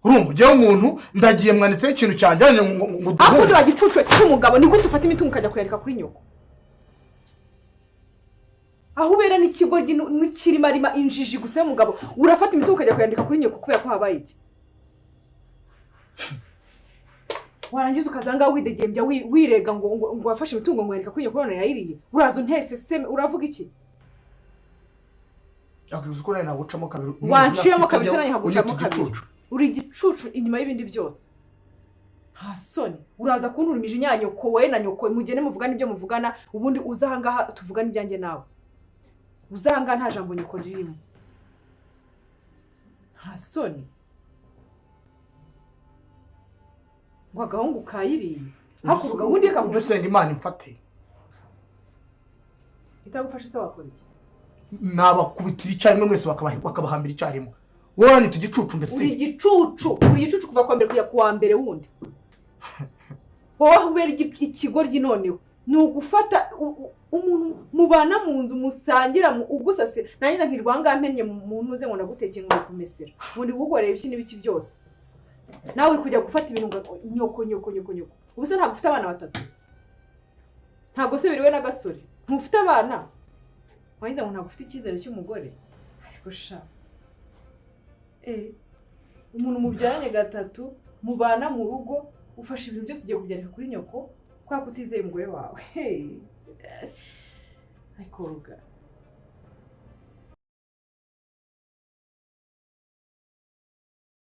Urumva ujyaho umuntu ndagiye mwanditseho ikintu cyanjyanye ngo Ahubwo wa gicucu cy'umugabo, ni gute ufata imitungo ukajya kuyandika kuri nyoko? Aho ubera n'ikigoryi n'ikirimarima, injiji gusa y'umugabo. Urafata imitungo ukajya kuyandika kuri nyoko kubera ko habaye iki? Warangiza ukaza ngaho widegembya, wirega ngo wafashe imitungo ngo yandika kuri nyoko none yayiriye. Uraza unterse seme, uravuga iki? Yakuze uko nawe nagucamo kabiri. Wanciyemo kabiri se, nanjye unyita nkagucamo kabiri. igicucu. Uri igicucu inyuma y'ibindi byose, nta soni. Uraza kuntura imijinya. Nyoko wowe na nyoko mugende muvugana ibyo muvugana, ubundi uza ahangaha tuvugane ibyanjye nawe. Uza ahangaha nta jambo nyoko ririmo, nta soni. Ngo agahungu kayiriye hakuruga ubundi reka Ujye usenga Imana imfate. Itagufashe se wakora iki? Nabakubitira icyarimwe mwese, bakabahambira icyarimwe. Wowe uranyita igicucu mbese? Uri igicucu, uri igicucu kuva ku wa mbere kujya ku wa mbere wundi. Wowe ubera ikigoryi noneho ni ugufata umuntu mubana mu nzu, musangira, ugusasira, nanjye nkirirwa ahangaha mpennye mu ntuze ngo nagutekeye, ngo kumesera, ngo ndigukorere ibiki n'ibiki byose, nawe uri kujya gufata ibintu ngo nyoko, nyoko, nyoko, nyoko. Ubu se ntabwo ufite abana batatu? Ntabwo se biriwe n'agasore? Ntufite abana? Wagize ngo ntabwo ufite icyizere cy'umugore? Ariko sha, umuntu mubyaranye gatatu, mubana mu rugo, ufashe ibintu byose ugiye kubyandika kuri nyoko kubera ko utizeye umugore wawe. Hey. Ariko ruga